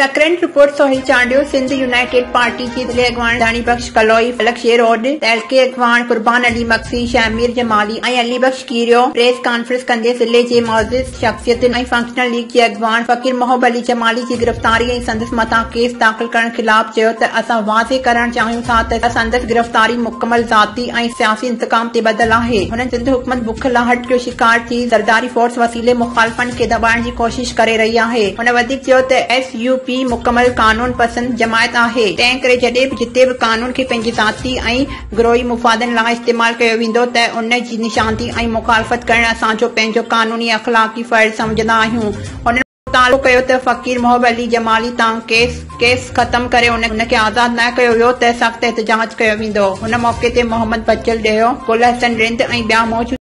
Sakrand, report, Sohail Chandio, Sindh united party جي ضلعي اڳواڻ ڌڻي بخش ڪلوئي، فلڪ شير اوڏ، تعلقي اڳواڻ قربان علي مگسي، شهمير جمالي ۽ علي بخش ڪيريو پريس ڪانفرنس ڪندي ضلعي جي معزز شخصيتن ۽ فنڪشنل ليگ جي اڳواڻ فقير محب علي جمالي جي گرفتاري ۽ سندس مٿان ڪيس داخل ڪرڻ خلاف چيو ته اسان واضح ڪرڻ چاهيون ٿا ته سندس گرفتاري مڪمل ذاتي ۽ سياسي انتقام تي ٻڌل آهي. هنن سنڌ حڪومت بوکلاهٽ جو شڪار ٿي زرداري فورس وسيلي مخالفن کي دٻائڻ جي ڪوشش ڪري رهي آهي. هن وڌيڪ چيو ته ايس يو پي مڪمل قانون پسند جماعت آهي، تنهن ڪري جڏهن به جتي به قانون کي پنهنجي ذاتي ۽ گروهي مفادن لاء استعمال ڪيو ويندو ته ان جي نشاندهي ۽ مخالفت ڪرڻ اسان جو پنهنجو قانوني ۽ اخلاقي فرض سمجهندا آهيون. هنن مطالبو ڪيو ته فقير محب علي جمالي تان ڪيس ڪيس ختم ڪري ان کي آزاد نه ڪيو ويو ته سخت احتجاج ڪيو ويندو. هن موقعي تي محمد بچل ڏيهو، گل حسن رند ۽ ٻيا موجود.